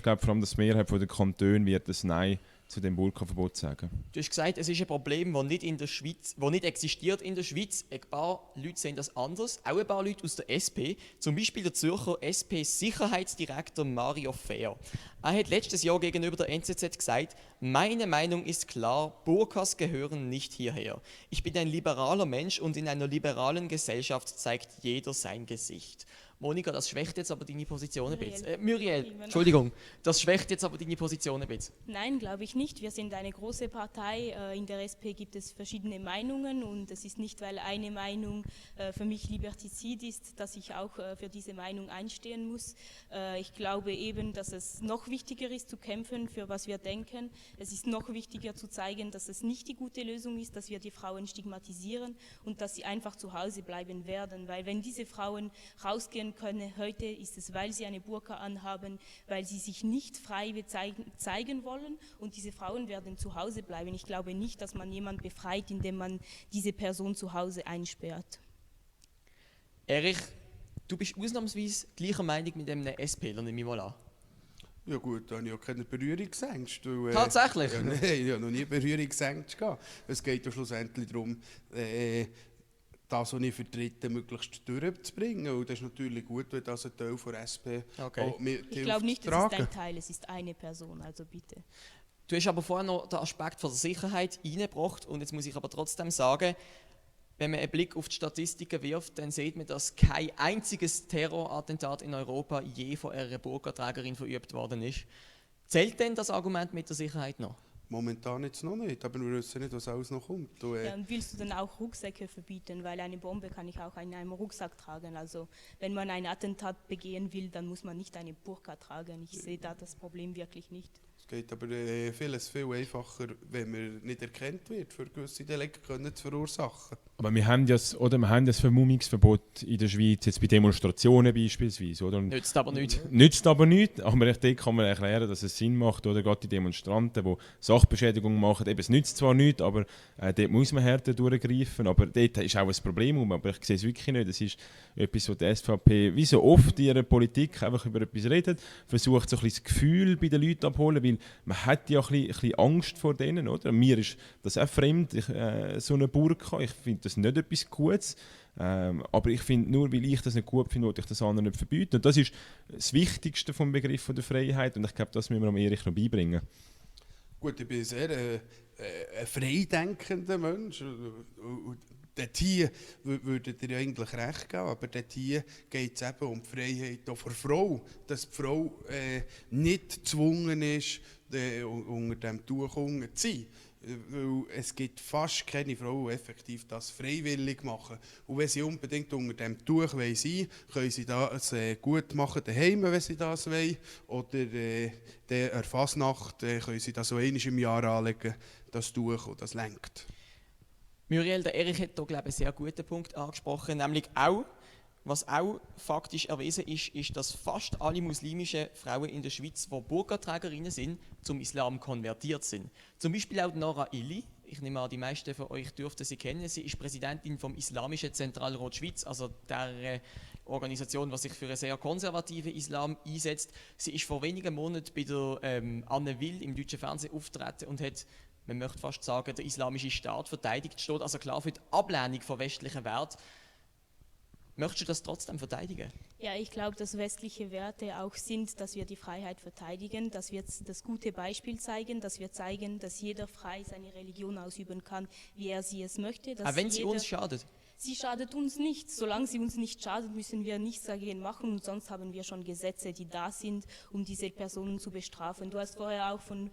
ich glaube vor allem, dass die Mehrheit der Kantone wird das Nein zu dem Burka-Verbot sagen. Du hast gesagt, es ist ein Problem, das nicht, nicht existiert in der Schweiz. Ein paar Leute sehen das anders, auch ein paar Leute aus der SP, zum Beispiel der Zürcher SP-Sicherheitsdirektor Mario Fehr. Er hat letztes Jahr gegenüber der NZZ gesagt, meine Meinung ist klar, Burkas gehören nicht hierher. Ich bin ein liberaler Mensch und in einer liberalen Gesellschaft zeigt jeder sein Gesicht. Monika, das schwächt jetzt aber deine Position ein bisschen. Muriel, Entschuldigung, das schwächt jetzt aber deine Position ein bisschen. Nein, glaube ich nicht. Wir sind eine große Partei. In der SP gibt es verschiedene Meinungen und es ist nicht, weil eine Meinung für mich libertizid ist, dass ich auch für diese Meinung einstehen muss. Ich glaube eben, dass es noch wichtiger ist, zu kämpfen, für was wir denken. Es ist noch wichtiger zu zeigen, dass es nicht die gute Lösung ist, dass wir die Frauen stigmatisieren und dass sie einfach zu Hause bleiben werden. Weil wenn diese Frauen rausgehen können, heute ist es, weil sie eine Burka anhaben, weil sie sich nicht frei zeigen wollen und diese Frauen werden zu Hause bleiben. Ich glaube nicht, dass man jemanden befreit, indem man diese Person zu Hause einsperrt. Erich, du bist ausnahmsweise gleicher Meinung mit einem SPler, nehme ich mal an. Ja gut, da habe ich auch keine Berührungsängste. Tatsächlich? Ja, nein, ich habe noch nie Berührungsängste gehabt. Es geht ja schlussendlich darum, das, was ich vertrete, möglichst durchzubringen. Und das ist natürlich gut, wenn das ein Teil der SP auch mit Ich glaube nicht, es ist ein Teil, es ist eine Person, also bitte. Du hast aber vorher noch den Aspekt von der Sicherheit reingebracht und jetzt muss ich aber trotzdem sagen, wenn man einen Blick auf die Statistiken wirft, dann sieht man, dass kein einziges Terrorattentat in Europa je von einer Burka-Trägerin verübt worden ist. Zählt denn das Argument mit der Sicherheit noch? Momentan jetzt noch nicht, aber wir wissen nicht, was alles noch kommt. Und, ja, und willst du dann auch Rucksäcke verbieten? Weil eine Bombe kann ich auch in einem Rucksack tragen. Also wenn man ein Attentat begehen will, dann muss man nicht eine Burka tragen. Ich sehe da das Problem wirklich nicht. Es geht aber vieles viel einfacher, wenn man nicht erkannt wird, für gewisse Delikte zu verursachen. Aber wir haben das Vermummungsverbot in der Schweiz, jetzt bei Demonstrationen beispielsweise. Oder? Nützt aber nichts. Nützt aber nichts, aber dort kann man erklären, dass es Sinn macht, oder gerade die Demonstranten, die Sachbeschädigung machen, eben, es nützt zwar nichts, aber dort muss man härter durchgreifen, aber dort ist auch ein Problem, aber ich sehe es wirklich nicht. Das ist etwas, wo die SVP, wie so oft in ihrer Politik, einfach über etwas redet, versucht so ein bisschen das Gefühl bei den Leuten abholen, weil man hat ja ein bisschen Angst vor denen, oder? Mir ist das auch fremd, so eine Burka, ich finde das nicht etwas Gutes. Aber ich finde, nur weil ich das nicht gut finde, wollte ich das anderen nicht verbieten. Und das ist das Wichtigste vom Begriff der Freiheit und ich glaube, das müssen wir am Erich noch beibringen. Gut, ich bin sehr ein freidenkender Mensch. Und dort hier würdet ihr eigentlich recht geben, aber dort hier geht es eben um die Freiheit auch der Frau. Dass die Frau nicht gezwungen ist, unter diesem Tuch zu sein. Weil es gibt fast keine Frauen, die effektiv das freiwillig machen. Und wenn sie unbedingt unter diesem Tuch sein wollen, können sie das gut machen daheim, wenn sie das wollen. Oder der Fasnacht können sie das so einmal im Jahr anlegen, das Tuch, und das lenkt. Muriel, der Erich hat hier, glaube ich, einen sehr guten Punkt angesprochen, nämlich auch, was auch faktisch erwiesen ist, dass fast alle muslimischen Frauen in der Schweiz, die Burka-Trägerinnen sind, zum Islam konvertiert sind. Zum Beispiel auch Nora Illy. Ich nehme an, die meisten von euch dürften sie kennen. Sie ist Präsidentin vom Islamischen Zentralrat Schweiz, also der Organisation, die sich für einen sehr konservativen Islam einsetzt. Sie ist vor wenigen Monaten bei der Anne Will im deutschen Fernsehen auftreten und hat, man möchte fast sagen, der islamische Staat verteidigt. Steht also klar für die Ablehnung von westlichen Werten. Möchtest du das trotzdem verteidigen? Ja, ich glaube, dass westliche Werte auch sind, dass wir die Freiheit verteidigen, dass wir das gute Beispiel zeigen, dass wir zeigen, dass jeder frei seine Religion ausüben kann, wie er sie es möchte. Auch wenn sie uns schadet? Sie schadet uns nicht. Solange sie uns nicht schadet, müssen wir nichts dagegen machen. Und sonst haben wir schon Gesetze, die da sind, um diese Personen zu bestrafen. Du hast vorher auch von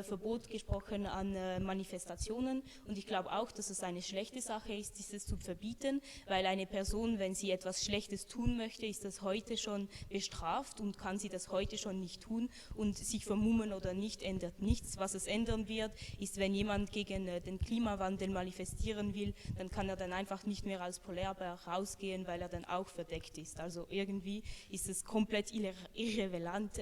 Verbot gesprochen an Manifestationen. Und ich glaube auch, dass es eine schlechte Sache ist, dieses zu verbieten, weil eine Person, wenn sie etwas Schlechtes tun möchte, ist das heute schon bestraft und kann sie das heute schon nicht tun. Und sich vermummen oder nicht ändert nichts. Was es ändern wird, ist, wenn jemand gegen den Klimawandel manifestieren will, dann kann er dann einfach nicht mehr als Polarbär rausgehen, weil er dann auch verdeckt ist. Also irgendwie ist es komplett irrelevant,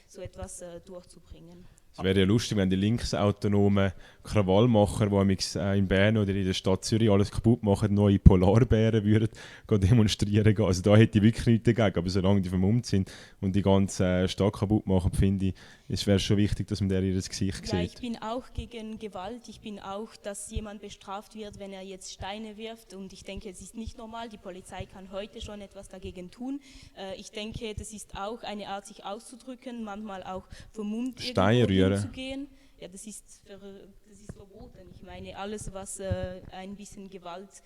so etwas durchzubringen. Es wäre ja lustig, wenn die linksautonomen Krawallmacher, die in Bern oder in der Stadt Zürich alles kaputt machen, neue Polarbären würden demonstrieren gehen. Also da hätte ich wirklich nichts dagegen. Aber solange die vermummt sind und die ganze Stadt kaputt machen, finde ich, es wäre schon wichtig, dass man deren ihr Gesicht sieht. Ja, ich bin auch gegen Gewalt. Ich bin auch, dass jemand bestraft wird, wenn er jetzt Steine wirft. Und ich denke, es ist nicht normal. Die Polizei kann heute schon etwas dagegen tun. Ich denke, das ist auch eine Art, sich auszudrücken, manchmal auch vermummt irgendwo hinzugehen. Ja, das ist verboten. Ich meine, alles, was ein bisschen Gewalt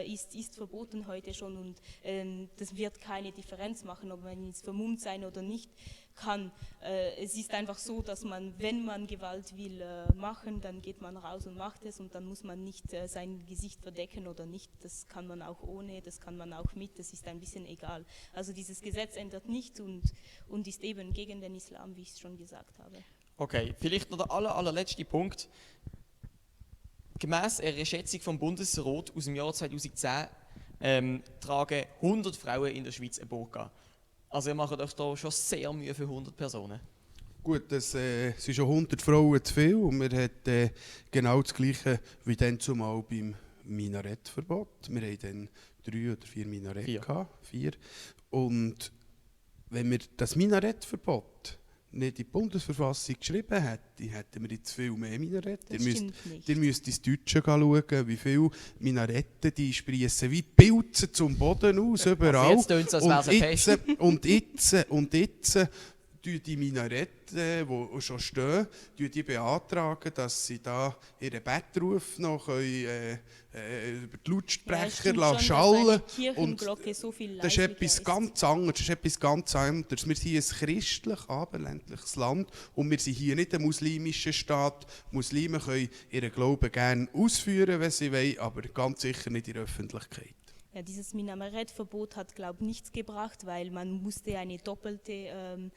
ist verboten heute schon. Und das wird keine Differenz machen, ob man jetzt vermummt sein oder nicht kann. Es ist einfach so, dass man, wenn man Gewalt will machen, dann geht man raus und macht es und dann muss man nicht sein Gesicht verdecken oder nicht. Das kann man auch ohne, das kann man auch mit, das ist ein bisschen egal. Also dieses Gesetz ändert nichts und ist eben gegen den Islam, wie ich es schon gesagt habe. Okay, vielleicht noch der allerletzte Punkt. Gemäss einer Schätzung vom Bundesrat aus dem Jahr 2010 tragen 100 Frauen in der Schweiz eine Burka. Also ihr macht euch da schon sehr Mühe für 100 Personen. Gut, es sind schon 100 Frauen zu viel und wir hatten genau das Gleiche wie dann zumal beim Minarettverbot. Wir hatten dann 3 oder 4 Minarette. 4. Und wenn wir das Minarettverbot nicht in die Bundesverfassung geschrieben hätten, hätten wir jetzt viel mehr Minarette. Ihr müsst ins Deutsche schauen, wie viele Minarette die sprießen wie Pilze zum Boden aus, überall. Also jetzt als und jetzt die Minarette, die schon stehen, die beantragen, dass sie da ihren Bettruf noch über die Lautsprecher schallen und so viel das ist etwas ganz anderes. Wir sind hier ein christlich abendländliches Land und wir sind hier nicht ein muslimischer Staat. Muslime können ihren Glauben gerne ausführen, wenn sie wollen, aber ganz sicher nicht in der Öffentlichkeit. Ja, dieses Minarettverbot hat, glaube ich, nichts gebracht, weil man musste eine doppelte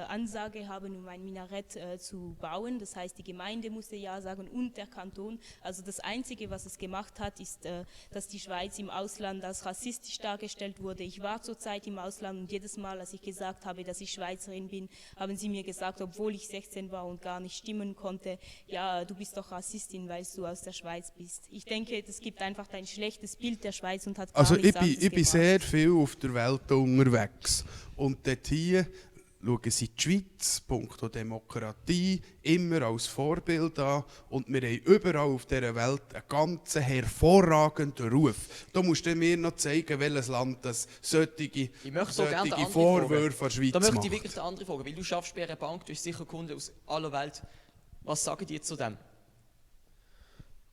Ansage haben, um ein Minarett zu bauen. Das heißt, die Gemeinde musste Ja sagen und der Kanton. Also das Einzige, was es gemacht hat, ist, dass die Schweiz im Ausland als rassistisch dargestellt wurde. Ich war zurzeit im Ausland und jedes Mal, als ich gesagt habe, dass ich Schweizerin bin, haben sie mir gesagt, obwohl ich 16 war und gar nicht stimmen konnte, ja, du bist doch Rassistin, weil du aus der Schweiz bist. Ich denke, das gibt einfach ein schlechtes Bild der Schweiz und hat gar nichts anderes ich bin sehr viel auf der Welt unterwegs und dort hier schauen sie die Schweiz, punkto Demokratie, immer als Vorbild an. Und wir haben überall auf dieser Welt einen ganz hervorragenden Ruf. Da musst du mir noch zeigen, welches Land das solche Vorwürfe an die Schweiz macht. Da möchte ich wirklich eine andere Frage, weil du schaffst bei einer Bank, du hast sicher Kunden aus aller Welt. Was sagen die zu dem?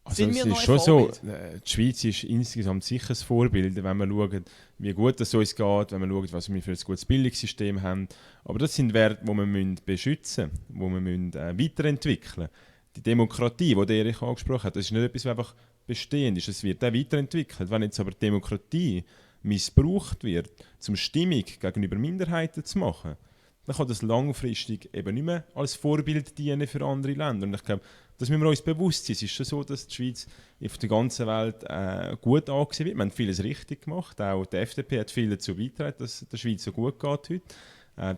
Also es ist schon so, die Schweiz ist insgesamt sicher ein Vorbild, wenn man schaut, wie gut es uns geht, wenn man schaut, was wir für ein gutes Bildungssystem haben. Aber das sind Werte, die wir beschützen müssen, die wir weiterentwickeln müssen. Die Demokratie, die Erich angesprochen hat, das ist nicht etwas, was einfach bestehend ist, es wird auch weiterentwickelt. Wenn jetzt aber die Demokratie missbraucht wird, um Stimmung gegenüber Minderheiten zu machen, dann kann das langfristig eben nicht mehr als Vorbild dienen für andere Länder. Und ich glaube, das müssen wir uns bewusst sein. Es ist schon so, dass die Schweiz auf der ganzen Welt gut angesehen wird. Wir haben vieles richtig gemacht. Auch die FDP hat viel dazu beigetragen, dass der Schweiz so gut geht heute.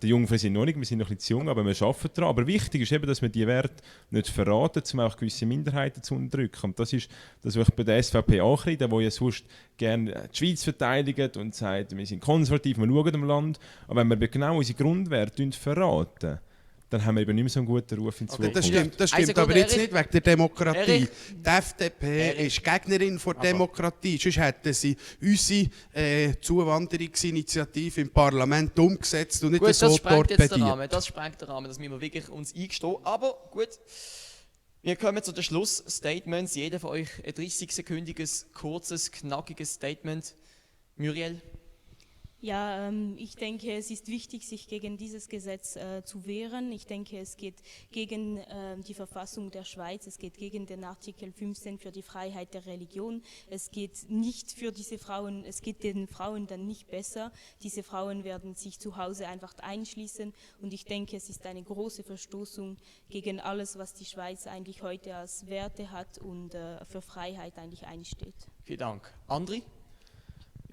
Die Jungen sind noch nicht, wir sind noch ein bisschen zu jung, aber wir arbeiten daran. Aber wichtig ist eben, dass wir die Werte nicht verraten, um auch gewisse Minderheiten zu unterdrücken. Und das ist das, was ich bei der SVP ankreide, die ja sonst gerne die Schweiz verteidigt und sagt, wir sind konservativ, wir schauen dem Land. Aber wenn wir genau unsere Grundwerte verraten, dann haben wir eben nicht mehr so einen guten Ruf in Zukunft. Das stimmt aber jetzt nicht wegen der Demokratie. Die FDP ist Gegnerin der Demokratie. Sonst hätten sie unsere Zuwanderungsinitiative im Parlament umgesetzt und nicht gut, so torpediert. Das sprengt den Rahmen, das müssen wir wirklich uns eingestehen. Aber gut, wir kommen zu den Schlussstatements. Jeder von euch ein 30-sekündiges, kurzes, knackiges Statement. Muriel? Ja, ich denke, es ist wichtig, sich gegen dieses Gesetz zu wehren. Ich denke, es geht gegen die Verfassung der Schweiz, es geht gegen den Artikel 15 für die Freiheit der Religion. Es geht nicht für diese Frauen, es geht den Frauen dann nicht besser. Diese Frauen werden sich zu Hause einfach einschließen und ich denke, es ist eine große Verstoßung gegen alles, was die Schweiz eigentlich heute als Werte hat und für Freiheit eigentlich einsteht. Vielen Dank. Andri?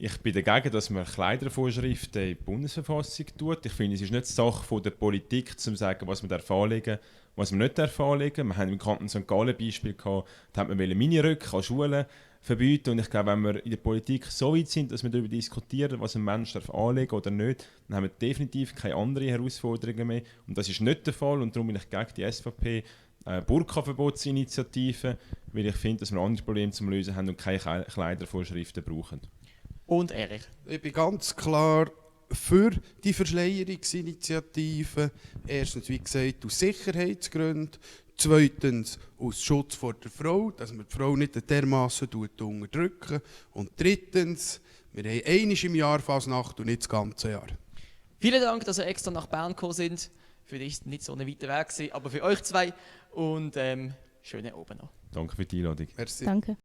Ich bin dagegen, dass man Kleidervorschriften in die Bundesverfassung tut. Ich finde, es ist nicht Sache von der Politik, zu sagen, was man anlegen darf, was man nicht anlegen darf. Wir haben im Kanton St. Gallen ein Beispiel gehabt, da hat man Miniröcke an Schulen verbieten. Und ich glaube, wenn wir in der Politik so weit sind, dass wir darüber diskutieren, was ein Mensch anlegen darf oder nicht, dann haben wir definitiv keine anderen Herausforderungen mehr. Und das ist nicht der Fall. Und darum bin ich gegen die SVP Burka-Verbotsinitiative, weil ich finde, dass wir andere Probleme zum Lösen haben und keine Kleidervorschriften brauchen. Und Erich? Ich bin ganz klar für die Verschleierungsinitiative. Erstens, wie gesagt, aus Sicherheitsgründen. Zweitens, aus Schutz vor der Frau, dass man die Frau nicht dermassen unterdrücken. Und drittens, wir haben einmal im Jahr Fasnacht und nicht das ganze Jahr. Vielen Dank, dass ihr extra nach Bern gekommen sind. Für dich ist es nicht so ein weiter Weg gewesen, aber für euch zwei. Und schönen Abend noch. Danke für die Einladung. Merci. Danke.